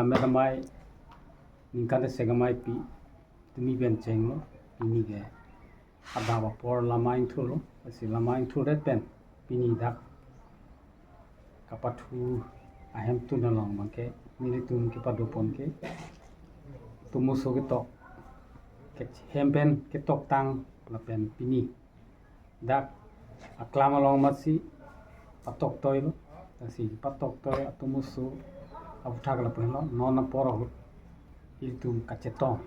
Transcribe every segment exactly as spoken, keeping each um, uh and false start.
Lammet Amei ningkan isi amei pi tumi pen chenglo, pini ke adap apor lama ingthurlo, lasi lama ingthurdet pen pini dak kapathu ahemtun along abangke nelitum kepadopon ke tomoso ketok, ke hem pen ketoktang lapen pini dak aklam along amatsi patoktoilo, lasi patoktoilo atomoso aphuthak lapen lo non apor ahut ilitum kachetong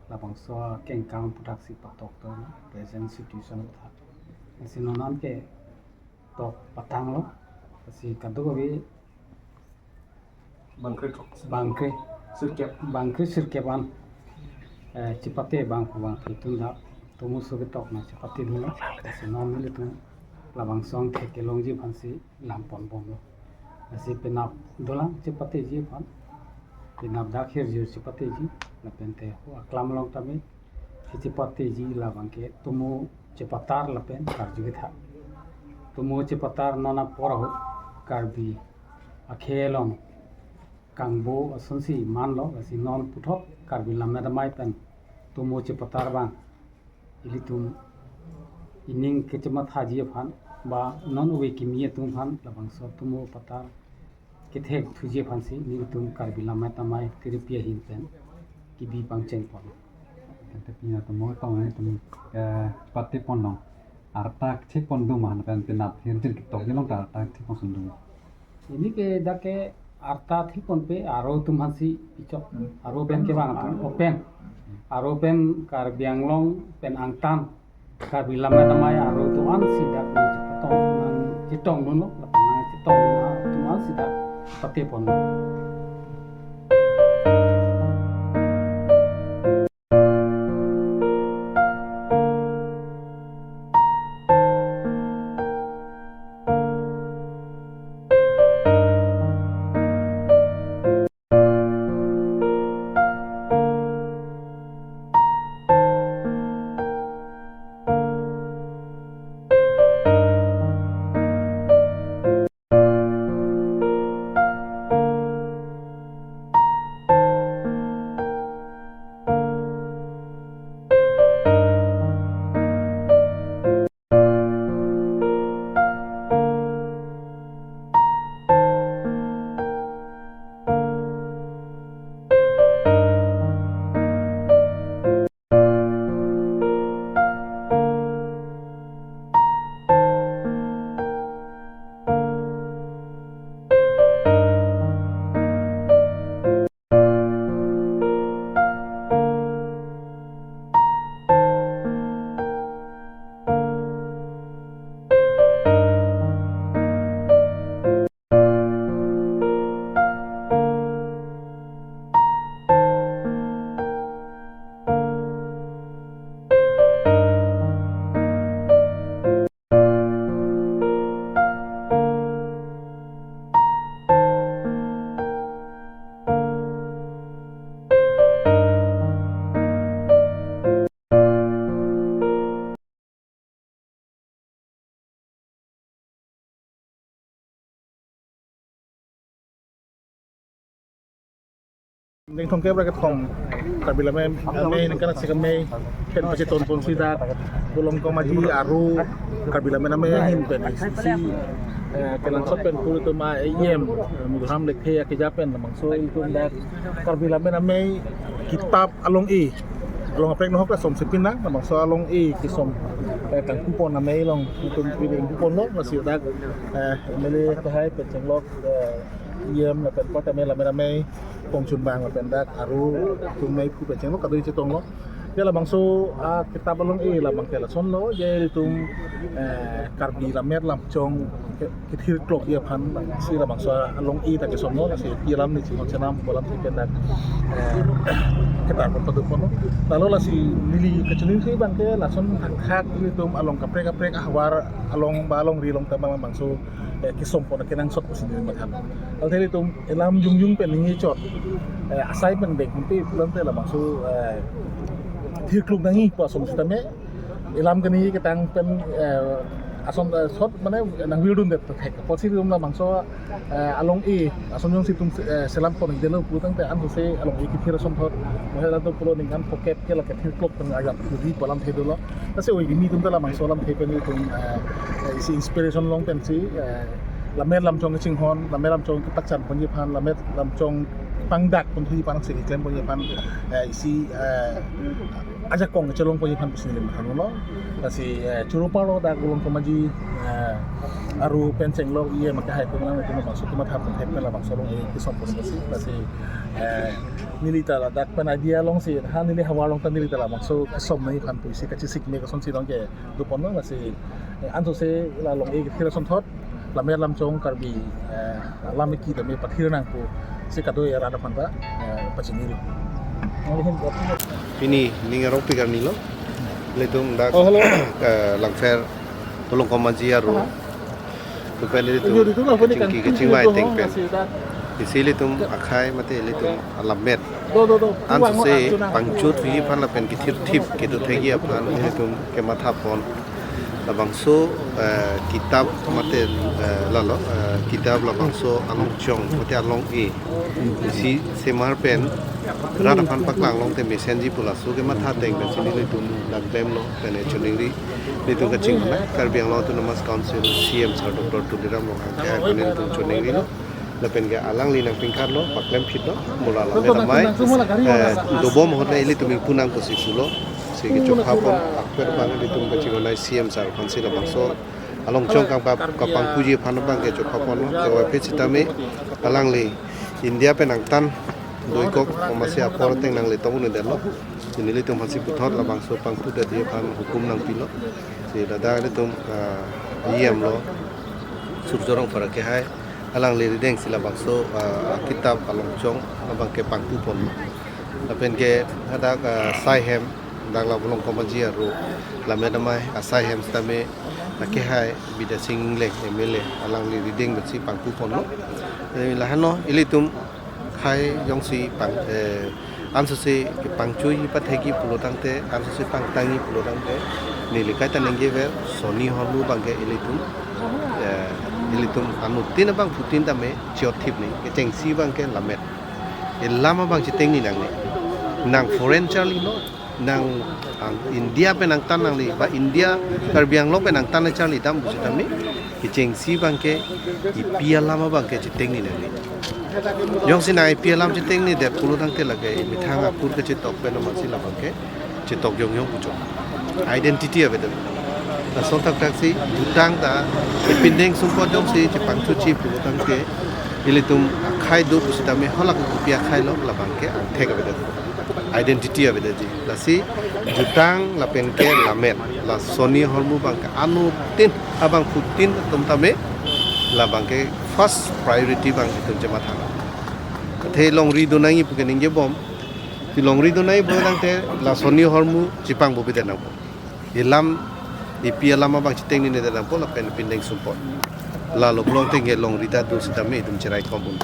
labangso akengkang aphuthaksi patoktoilo, present situation aputhak. Lasi non an ketok patanglo, lasi kadokave bangkre throksi, bangkre sirkep, bangkre sirkep an, eh, chepate bang pu bangphi tun dak tomoso ketok nangchepatedunlo. Lasi non nelitum labangso angthek kelongji aphansi lam ponbomlo. Lasi penap dolang chepateji aphan, penap dak hirjir chepateji, lapen te ho aklam along tame si chepateji labangke tomo chepatar lapen karju ketha. Tomo chepatar non apor ahut Karbi akhei along kangbo asonsi manlo, lasi non puthot Karbi Lammet Amei pen tomo chepatar abang ilitum ining kechemathaji aphan ba non ove kimi atum aphan labangso tomo patar kethekthuji aphansi nelitum Karbi Lammet Amei Tirpi ahin pen kebi pangcheng pon. Tangte pini atomo tong nelitum, eh, pate ponlong. Arta thik pon doma lapen penap hirjir ketokji along ta arta thik pon sundung. Pini ke dak ke arta thik ponpe aro atum aphansi pichok. Aro pen kevang atum, open. Aro pen Karbi Anglong pen angtan Karbi Lammet Amei aro do-ansi dak nangchetong, nangchetongdunlo, lapen nangchetong atum aphansi dak pate ponlo. Ningthom kep ra kethom Karbi Lammet Amei ningkan isi amei pen pacheton ponsi dak Bolong Komaji aro Karbi Lammet Amei ahin pen isi, eh, kenangsot pen puri atum a E M, eh, Madhuram Lekthe akeja pen labangso ilitum dak Karbi Lammet Amei kitap along-e, along kaprek nohok la somsi pinang, labangso along-e kesom, eh, kangkupon amei along ilitum pini ingkuponlo, lasi dak, eh, M L A tahai pen chenglok, eh, E M lapen pot amei Lammet Amei Pongchunbang lapen dak aro atum meiphu pen chenglok kado-i chetonglo. Ya labangso, ah, kitap along-e labang ke lasonlo, ya ilitum, eh, Karbi Lammet Lamchong ke, kethir klokji aphansi labangso along-e ta kesomlo, lasi alam ne chinghon chenam pu alamsi pen dak, eh, ketar pon paduk ponlo. Lalo lasi neli kachiningri abang ke lason thakthak ilitum along kaprek kaprek ahavar along ba alongri along ta abang labangso, eh, kesom pon kenangsot pusi neli matha. Altheli atum elam jongjong pen ningje chot, eh, asai pen dek mungkin pulang te labangso, eh, thirkluk nangji pu ason sitame elam kani ketang pen, eh, Ason, eh, sot mane nangvirdundet thek. Apotsi itum labangso, eh, along-e ason jongsi itum, eh, selam pon-ikdetlo pulotangte ansose along-e kethir asonthot. Mahela do pulo ningkan phokep ke la kethir klok pen ajat hudi pu alamthe dolo. Lasi ove kimi atum ta labangso alamthe pen itum, eh, eh, isi inspiration long pensi, eh, lammet lamchong kachinghon, lammet lamchong kepakchan ponji aphan, lammet lamchong pangdak ponthuji aphan, si keklem ponji aphan, eh, isi, eh, ajakong kachelong ponji aphan pusi neli mathanlo. Lasi, eh, choro parlo dak Volongkom Aji, eh, aru pen chenglok E M akehai atum nangtum labangso atum matha pon thek pen labangso along-e kesom pusi lasi. Lasi, eh, neli ta ladak pen idea longsi, ha neli havar along ta neli ta labangso kesom nangji aphan pusi kachesik me kosonsi along kedo ponlo lasi, eh, ansose la along-e kethir asonthot, lammet lamchong Karbi, eh, lam eki tame pathir nang pusi kadokave arat aphan ta, eh, pachinilo. Pini ning arong pigar nilo. Ilitum dak, oh, hello, eh, Langpher Volongkom Aji aru. Aha. Lapen ilitum, iyo, ilitum apa ni kachingki kan kachingvai itu, ateng pen. Nasi dak. Isi ilitum akhai mate ilitum alammet. Do, do, do. Ansose pangchotji aphan lapen kethirthip kedo thekji aphan ilitum kematha pon. Labangso, eh, kitap mate, eh, lalo, eh, kitap labangso along chong mate along-e. Isi semar pen rat aphan paklang longte mesenji pu laso kematha ateng pensi nelitum dak klemlo pen choningri. Nelitum kachinghon Karbi Anglong Autonomous Council C M sir Doctor Tuliram Ronghang akehai aphan nelitum choningrilo. Lapen ke alangli nangpingkhatlo, paklem phitlo, mo la lammet amei, eh, dobom ahut le ilitum ingpu nang pusi pulo, si kechokha pon, akper abang ilitum kachinghon C M sir aphansi labangso along chong kam kap-, kapangpuji aphan abang kechokha ponlo, kewai phe sitame alangli India pen angtan doikok, komasi apor ateng nangle tong-un-edetlo, si nelitum aphansi puthot labangso pangpudetji aphan hukum nangpilo, si ladak ilitum, ah, E M lo, Surjya Rongphar akehai, alangli rideng si labangso, ah, kitap along chong abang ke pangpu pon. Lapen ke hadak, ah, asai hem, dak la Volongkom Aji aru lammet amei asai hem sitame akehai Bidya Sing Engleng M L A alangli rideng pensi pangpu ponlo. Jadi lahenlo ilitum akhai jongsi pang, eh, ansose kepangchotji pathekji pulotangte, ansose pangtangji pulotangte, neli kaita ningjever, sonni ahormu abang ke ilitum, eh, ilitum anuttin abangphutin tame chot thip nangji, kechengsi abang ke lammet. Elam abang chitengni nangne. Nang foreign charlilo, nang, ang India pen angtan nangli, ba India Karbi Anglong pen angtan charlidam pusitame, kechengsi abang ke, epi alam abang ke chitengni nangne. Jongsi nang epi alam chitengnidet pulotangte lake, methang akur kechetok pen amatsi labang ke chetok yong yong puchot. Identity avedet. Lason thakthak si jutang ta, epindeng sumpot jongsi chepangchotji pulotangte, ilitum akhai do pusitame halake kopi akhailo labang ke angthek avedet. Identity avedetji. Lasi jutang lapen ke lammet, la sonni ahormu abang ke anuttin abangphutin atum tame labang ke first priority abang itum chematha. Athe longri do nangji pu ke ningjebom. Si longri do nangji pulotangte la sonni ahormu chepangbobedet nangpo. Elam, epi alam abang chitengninedet nangpo lapen pindeng sumpot. Lalo pulotangte ke longri ta do sitame itum cheraikom un.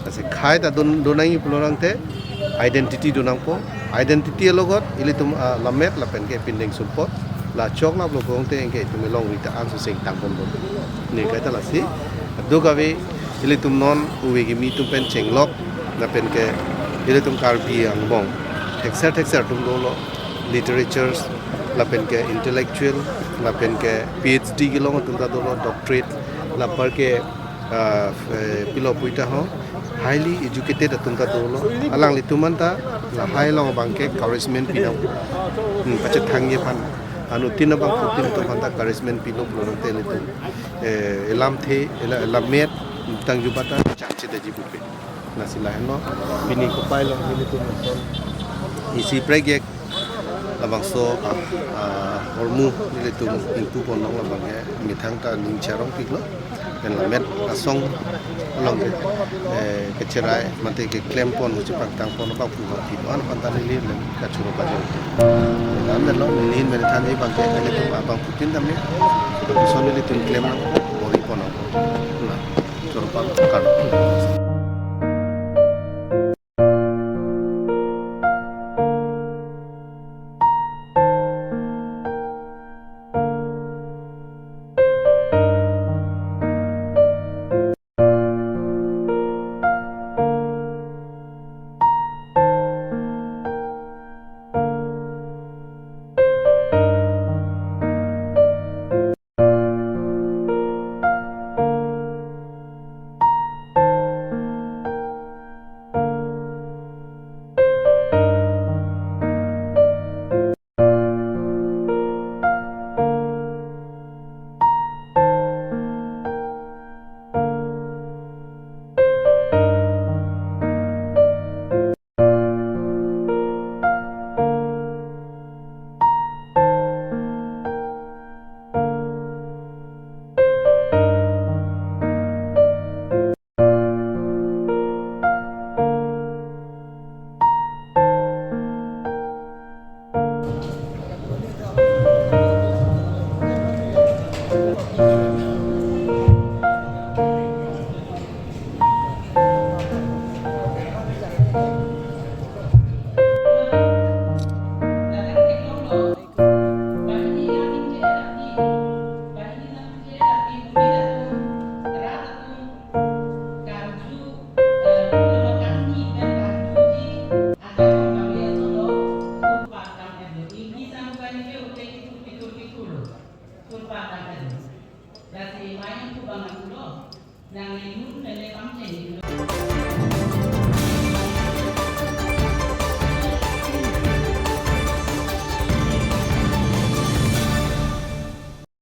Lasi akhai ta do, do nangji pulotangte identity do nangpo. Identity alogot ilitum, ah, lammet lapen ke pindeng sumpot. La chok laplo pulotangte ke itum longri ta ansose ingtang ponbom. Neli kaita lasi. Kadokave ilitum non ove kimi atum pen chenglok, lapen ke ilitum Karbi angbong thekser thekser atum dolo, literatures, lapen ke intellectual, lapen ke P H D kelong atum ta dolo, doctorate, lapar ke, ah, eh, pilo puita ho, highly educated atum ta dolo, alanglitum anta lahai along abang ke encouragement pinang, hmm, pachethangji aphan, anuttin abangphutin atum aphanta encouragement pilo pulotangte ilitum, eh, elamthe, ela-, elammet tangjubat ta changchedetji pupe. Lasi lahenlo, pini kopai along nelitum lason isi project labangso, ah, ah, ahormu nelitum ingpu pon long labang ke methang ta ning charongpiklo. Pen lammet asong along ke, eh, kecherai mate keklem pon, chepangtang pon abangphu abangphi do-an aphanta neli pen kachoro pajir. Lammet lo neli ahin pen thanji abang ke nelitum abangphutin tame, lapuson nelitum klem nang, bor-i pon nang. Na, choro palo, kardom. Langmenu